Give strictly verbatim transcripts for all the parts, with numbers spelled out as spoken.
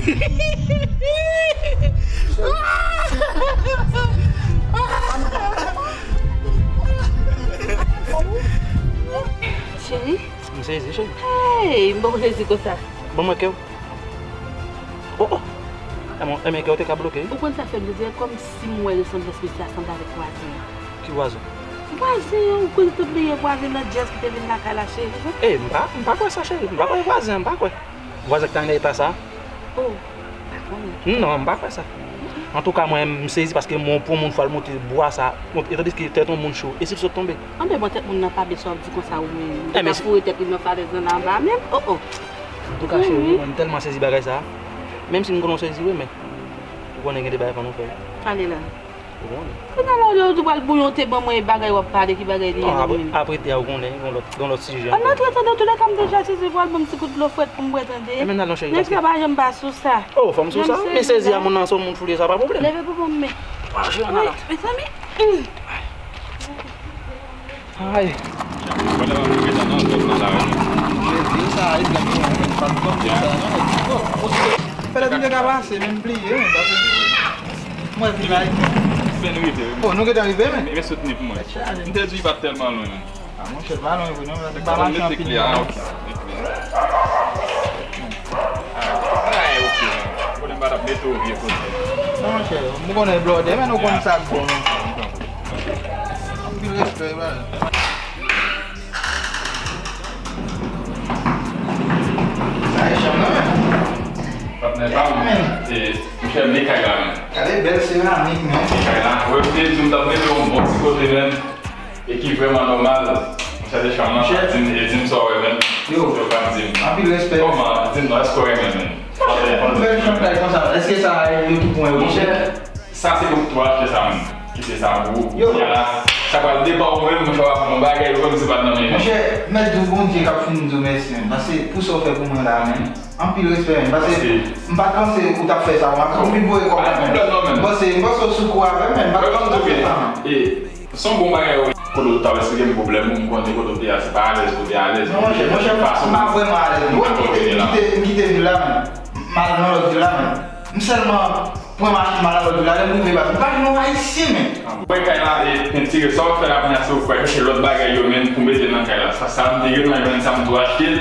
Cheri? M sezi, cheri. Hey, m poko sezi konsa. Ban mwen kè w. Oh, oh. Enben, enben, kè w te ka bloke. Ou konn sa fè m sezi, kòmsi m wè resanblans mesye a sanble avèk vwazen an. Ki vwazen? Vwazen an, ou konn te bliye vwazen nan djèz ki te vin lakay la, cheri? Eh, m pa, m pa kwè sa, cheri. M pa kwè vwazen an, m pa kwè. Vwazen ki t ap nan eta sa? Oh, m pa konnen. Non, m pa kwè sa. Antouka, mwen, m sezi paske m wè yon moun fò al monte bwa sa, etandiske tèt yon moun cho, e si l sot tonbe? Anben, bon, tèt moun nan pa byen, sa w ap di konsa ou menm? Li ta foure tèt li nan falèz nan anba menm? Oh, oh. Antouka, cheri, mwen, m tèlman sezi bagay sa. Menm si m konnen w sezi, wi, men ou konnen gen de bagay fò nou fè. Ale la. Ou konnen. Kounye a la, ou di w pral bouyon te ban mwen, e bagay w ap pale, ki bagay li ye? Non, apre, apre te a, ou konnen, gen lòt, gen lòt sijè ankò. An antre, tande, tou lè ka m deja sezi, pral ban m ti gout dlo frèt pou m bwè, tande. E men, alon, cheri, nèg la pa janm pa sou sa. Oh, fò m sou sa? Men sezi a, moun nan se yon moun foule, sa pa pwoblèm. Leve pou ban m men. Ah, cheri, ann ale. Wi, mezanmi. Ay. Pale pa pou rete nan zòn nan la, wi. Mwen di sa, e blan pou mwen, pa t konn sa, non. Oh, fè lè m te ka pase, men m bliye, wi, paske mwen vin la. Fè n rive, wi. Oh, nou gentan rive, men? Men, men soutni pou mwen. M te di pa t tèlman lwen, men. Ah, monchè, pa lwen vre, non, m pa mache anpil, non. Ah, ok. Ay, ok, men. Konnen m pa t ap mete w vye kote. Non, monchè, m konnen blòdè, men nou konn sa k bon, non. Anpil respè, brother. Sa e chanm nan, men. Patnè pa m, e, monchè, m li kay la, men. Gade bèl seramik, men. Li kay la. Wè, m te di m t ap mete yon bon ti kote, men. E ki vrèman nòmal. Monchè, de chanm nan, di m, e di m sa w wè, men. Yo. Yo, pa m di m. Anpil respè. Kòman? Di m non, èske w renmen, men? Monchè, yon bèl chanm kay konsa, èske sa yo ki pou mwen, monchè? Sa se pou tou achte sa menm. Kite sa pou ou. Yo. Kounye a la, sa pral depann ou menm, monchè, w ap fè yon bagay, ou menm se pa nan men. Monchè, mèt di w Bondye k ap fin di w mèsi menm. Paske pou sa w fè pou mwen la menm. Anpil respè menm. Paske m pa t panse ou t ap fè sa pou mwen. Ou vin voye kòb la menm. Pa gen pwoblèm non menm. M panse, m panse w sou kou avè m menm. M pa t panse w t ap fè sa menm. E, se yon bon bagay ou. Kote w t ap esplike m pwoblèm ou, m konnen kote w te a, se pa alèz ou te alèz. Non, monchè, monchè, m pa vrèman alèz. Bon, m kite, m kite, m kite vil la menm. M al nan lòt vil la menm. M sèlman pran machin m al nan lòt vil la, lè m rive baz, m pa jwenn yon Ayisyen, men. Mwen kay la, e, pentire, sa w ap fè la kounye a, se ou kwè chèche lòt bagay yo, men, pou mete nan kay la. Sa, sa m te gentan jwenn, sa m tou achte l,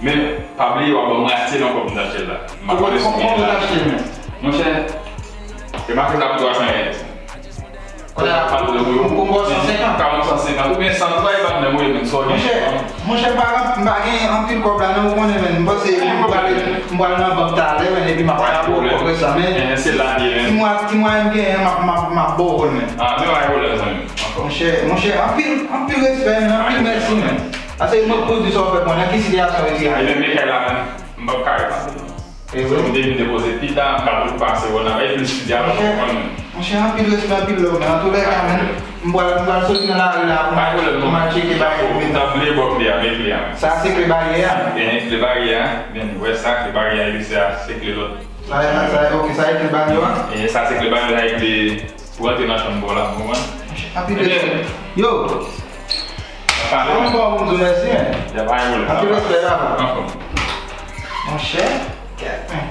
men pa bliye w ap ban m ratye nan kòb m t achte l la. M pa konnen si w genyen la. Konbyen w t achte l, men? Monchè, e m achte sa pou twa san èd. Kounye a, m konbo san senkant. Karant san senkant oubyen san, tout bagay pa t menm, wi, men sa w gen. Monchè, monchè, m pa, m pa gen anpil kòb la, non, ou konnen, men, m panse m pral, m pral nan bank talè, men, epi m ap fè apre sa, men. Ti mwa, ti mwa m genyen, m ap, m ap, m ap ba w l, men. Ah, men pa gen pwoblèm, zanmi m. Monchè, monchè, anpil, anpil respè, men, anpil mèsi, men. Paske mwen poko di sa w fè pou mwen, nan ki sitiyasyon w ye. Sa e menm kay la, men, m p ap ka repase non. E vre. M te vin depoze pita, m pral pase wè nan bay plis pita, m konprann. Monchè, anpil respè, anpil love, men antoulèka, men, m pral, m pral soti nan lari la pou m al tcheke bagay pou m. Ou ta bliye bò kle a, men kle a. Sa se kle baryè a? Gen kle baryè a, men wè sa, kle baryè a, epi sa se kle lòt. Sa, sa, ok, sa e kle baryè a? E sa se kle baryè a, e kle Pou rantre nan chanm pa w la, w konprann? Anpil respè. Yo! Mwen bon, m di w mèsi, men. Anpil respè, papa. Monchè, kèt, men.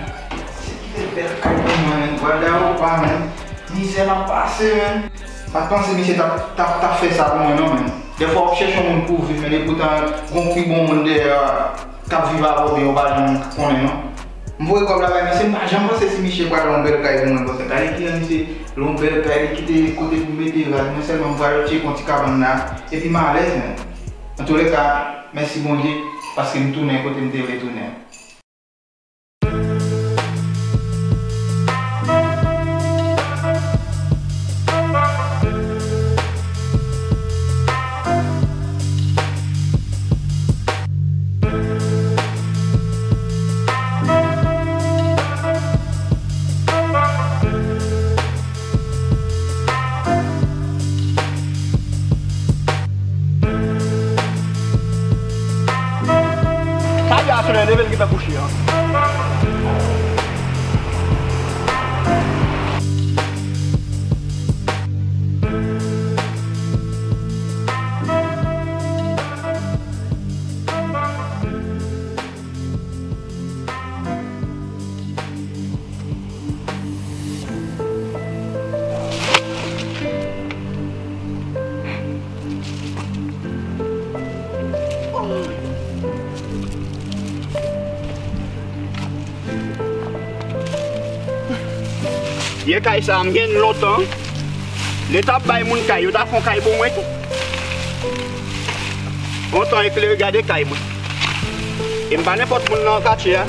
Se kite bèl kay pou mwen, men. Gwada ou pa, men. Mizè m ap pase, men. M pa t panse misye t ap, t ap, t ap fè sa pou mwen, non, men. Dèfwa w ap chèche yon moun pou w viv, men epoutan gon pi bon moun dèyè a k ap viv avè w, men ou pa janm konnen, non. M voye kòb la bay misye, m pa janm panse si misye pral yon bèl kay pou mwen, paske gade kijan misye yon bèl kay, li kite kote pou mete rad, mwen sèlman m pral tcheke yon ti kabann la, epi m alèz, men. Antoulèka, mèsi Bondye, paske m tounen kote m te vle tounen. Kay la, solèy leve, l gentan kouche an. Vye kay sa a, m gen l lontan. Leta ap bay moun kay, yo ta fè yon kay pou mwen tou. Yon tan eklere, gade kay mwen. E m pa nenpòt moun nan katye a.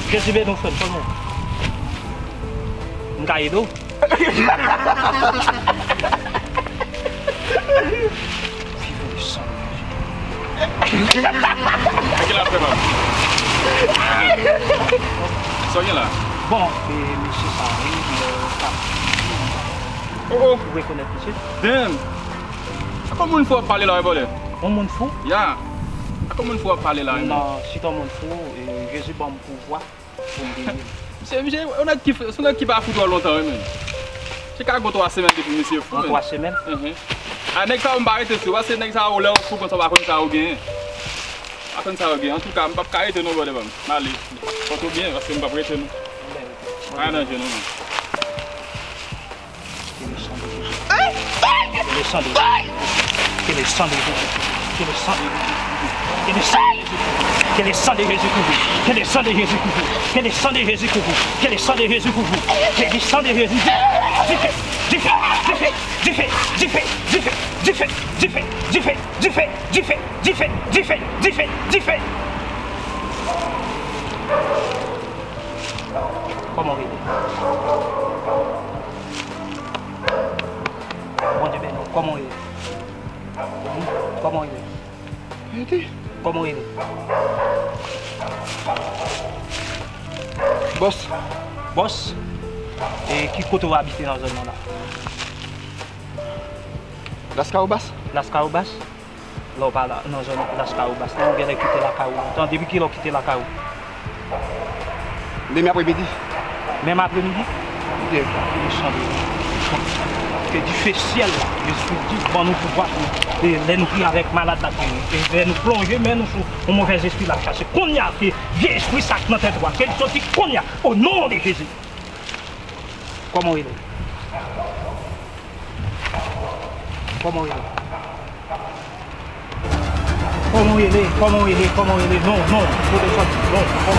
Jezi beni w, frè m, kòman w? M ka ede w? Vivre le sang de Jésus. Sa ki l ap fè, papa? Sa w gen la? Bon, e, mesye sa, wi, e, pa. Oh, oh. Ou rekonèt mesye? Damn! Ak yon moun fou w ap pale la, wi, vòlè? Yon moun fou? Ya. Ak yon moun fou w ap pale la, wi, men. Non, si t yon moun fou, e, Jezi ban m pouvwa. Misye, misye, yon nèg ki, se yon nèg ki pa fou twò lontan, wi, men. Se ka gon twa semèn depi misye fou, men. Twa semèn? Mhm. A, nèg sa yo, m pa rete sou yo, paske nèg sa yo, lè yo fou konsa, w pa konn sa yo genyen. W pa konn sa yo genyen. Antouka, m p ap ka rete non, brother, ban m ale. Pòte w byen, paske m p ap rete non. Pa nan je non, men. Que le sang de Jésus. Que le sang de Jésus. Que le sang de Jésus. Que le sang de Jésus couvre. Que le sang de Jésus couvre. Que le sang de Jésus couvre. Que le sang de Jésus couvre. Que le sang de Jésus. Dife, dife, dife, dife. Kòman w rele? Bondye beni w. Kòman w rele? Kòman w rele? Ede. Kòman w rele? Bòs. Bòs? E ki kote w abite nan zòn nan la? Laskawobas. Laskawobas? Lè w pa la, nan zòn Laskawobas la, ou genlè kite lakay ou lontan. Depi kilè w kite lakay ou? Demen apremidi. Menm apremidi? Ke dife syèl la, Jezi di, ban nou pouvwa pou, e, lè nou priye avèk malad la geri. E lè nou plonje men nou sou yon movèz espri la chache. Kounye a, ke vye espri sa k nan tèt ou a, ke l soti kounye a, o non de Jezi. Kòman w rele? Kòman w rele? Kòman w rele? Kòman w rele? Kòman w rele? Non, non, kote w sòti? Non, kòman